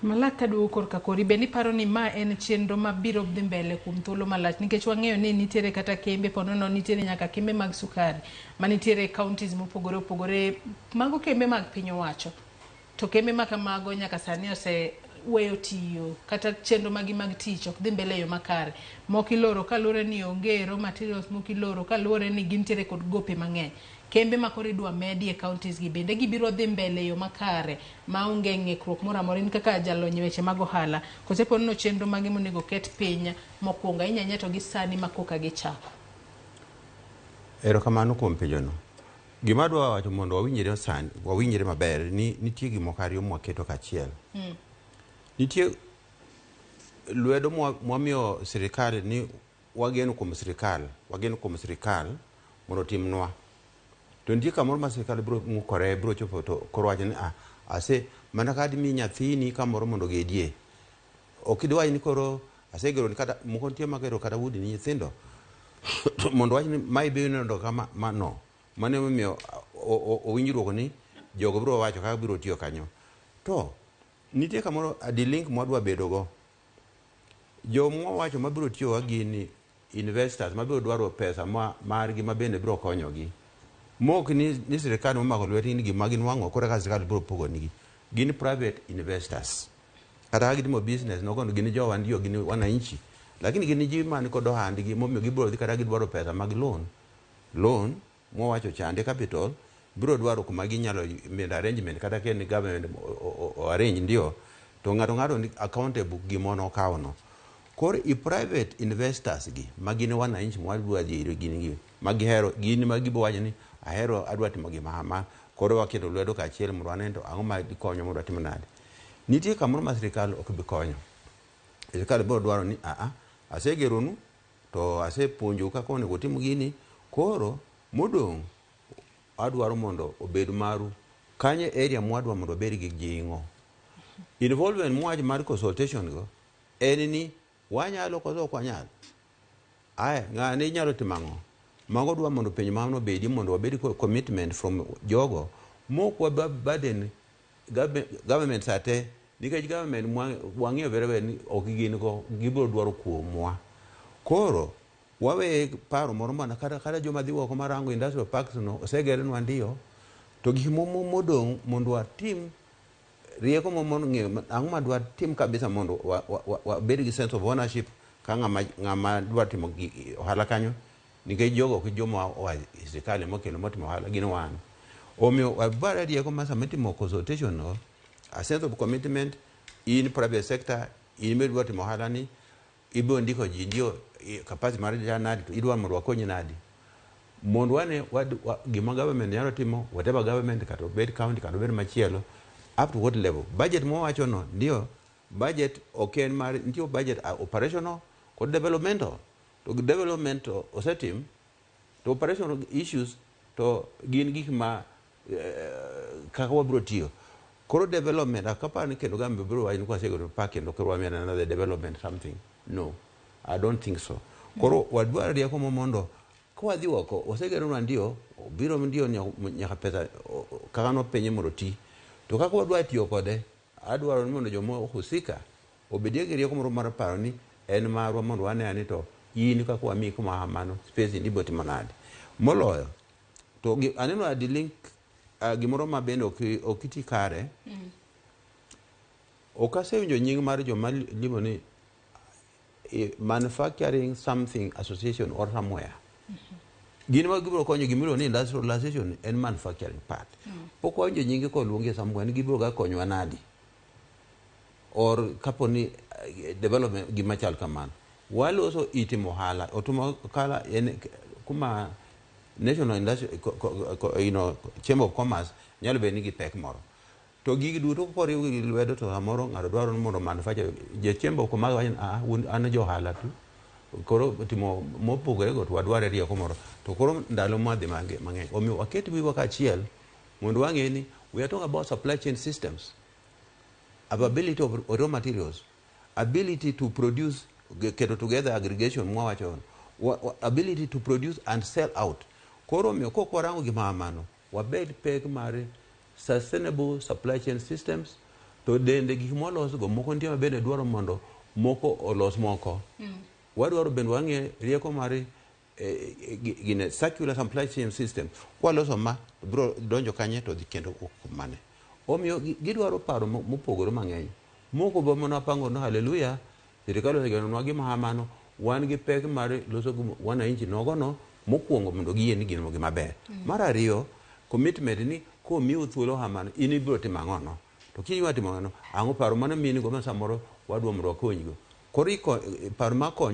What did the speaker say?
Malak kaduogo korka kori, bende iparo ni ma en chenro mabiro dhi mbele kuom thuolo malach? Nikech wang'eyo ni nitiere kata kembe, ponono nitiere nyaka kembe mag sukari manitiere e counties mopogore opogore, mago kembe mag piny owacho. To kembe ma kamago nyaka sani ose weyo tiyo kata chenro magi mag tich ok dhi mbele e yo makare. Moko iloro kaluwore ni onge raw materials, moko iloro kaluwore ni gintiere kod gope mang'eny. Kembe ma koro idwa medi e counties gi bende gibiro dhi mbele e yo makare maonge ng'ikruok moro amora. In kaka jalony e weche mag ohala, kose po nono chenro mage monego ket piny mokwongo ahinya ahinya to gi sani ma koka gichako? Erokamano kuom penjono. Gima adwa wacho mondo wawinjre sani, wawinjre maber ni nitie gik moko ariyo mwaketo kachiel. Nitie lwedo mwamiyo sirikal ni wageno kuom sirikal, wageno kuom sirikal mondo otimnwa. To nitie kamoro ma sirikal biro mukore, biro chopo to koro wacho ni ah, ase mana ka dimi nyathini kamoro mondo ogedie. Ok idwach ni koro asegero kata moko nitie magero kata udi ni nyithindo mondo wach ni mae biro neno kama ma no. Mano emomiyo owinjruok ni jogo biro wacho kaka biro tiyo kanyo. To nitie kamoro adi link mwadwa bedo go. Jomwa wacho mabiro tiyo ka gin investors mabiro dwaro pesa ma margi ma bende biro konyogi. Mok ni sirikal momako lwetgi ni gima ginwang'o koro eka sirikal biro pogo nigi. Gin private investors. Kata ka gitimo business nogo gin jowa ndio gin wananchi. Lakini gin ji man kod ohandgi momiyo gibiro dhi kata gidwaro pesa mag loan. Loan mwawacho chande capital biro dwaro kuma ginyalo made arrangement kata ka en government o arrange ndio to ng'ato ng'ato ni accountable gima nokawo no. Koro i private investors gi ma gin wananchi mwadwa dhi ire gin gi ma gihero gin ma gibo wacho ni ahero adwa timo gima kama koro waketo lwedo kaachiel mondo wane to ang'o ma dikonyo mondo watim nade. Nitie kamoro ma sirikal ok bi konyo. Sirikal biro dwaro ni aa asegeronu to asepuonjou kaka onego utim gini koro modong' adwaro mondo obed maru. Kanyo e area mwadwa mondo wabed gi jing'o. Involvement mwacho mar consultation go en ni wanyalo koso ok wanyal. Aya, ng'ani nyalo timo ang'o? Mago dwa mondo penjo mano obedi mondo wabed kod commitment from jogo mok wa burden government sate nikech government wang'eyo very well ni ok gin go gibiro dwaro kuomwa. Koro wawe paro moro mana kata, kata joma dhi oko marango industrial parks no osegernwa ndio to gik modong' mondo watim rieko mondo ng'eyo ang'o ma dwatim kabisa mondo wabed gi sense of ownership ka ng'ama dwa timo ohala kanyo nikech jogo ok joma oa e sirikal emokelo motimo ohala gin wan. Omiyo wabare rieko ma sama itimo consultation no a sense of commitment in private sector in midwa timo ohala ni ibiro ndiko ji ndio capacity mar nadi to idwa mondo wakonyi nadi mondo wane gima government nyalo timo whatever government kata obed county kata obed machielo up to what level budget mwawacho no ndio budget ok en mar nitie budget operational kod developmental to development to osetim to operational issues to gin gik ma kaka wabiro tiyo koro development akapar ni kendo gambe biro wacho ni kwasegero park kendo koro wamiyo another development something no I don't think so koro wadwaro rieko mo mondo ka wadhi oko osegeronwa ndio obiro ndio nyaka pesa kaka nopenje mondo oti to kaka wadwa tiyo kode adwaro ni mondo joma husika obedie gi rieko moro mar paro ni en marwa mondo wane ane to in kaka wamiyi kuma kamano space ni ibiro timo nade moloyo to aneno adi link gimoro ma bende ok iti kare ok asewinjo nying mar joma limo ni manufacturing something association or somewhere gin ma gibiro konyo gimiluongo ni industrialization en manufacturing part pok wawinjo nyinge koluongi somewhere ni gibiro ga konyowa nadi or kapo ni development gima chal kamano waloso itimo ohala otimo ohala en kuma national industry you know, chamber of commerce nyalo bedo ni gi pek moro to gigi duto koriw gi lwedo to samoro ng'ato dwaro ni mondo manufacture jo chamber of commerce wacho ni ah un an jo ohala tu koro timo mopogore go to wadware rieko moro to koro ndalo mwadhi mang'eny omiyo waket wiwa kaachiel mondo wang'e ni we are talking about supply chain systems availability of raw materials ability to produce keto together aggregation mwawacho ability to produce and sell out koro omiyo kok warango gima kamano wabed pek mar sustainable supply chain systems. To dende gik molosgo moko nitie ma bende dwaro mondo moko olos moko. Wadwaro bende wang'e rieko mar gine circular supply chain system. Kwaloso ma to biro donjo kanye to dhi kendo mane. Omiyo gidwaro paro mopogore mang'eny. Moko be mana pango no haleluya, sirikal osegenonwa gima kamano, wan gi pek mar loso gi wananchi nogono mokwongo mondo giyie ni gin gima ber. Mar ariyo, commitment ni komiu thuolo kamano, in ibiro timo ang'ono. To kidwa timo ang'ono, ang'o paro mano mini go ma samoro wadwa mondo wakonygo. Koro paro makonyo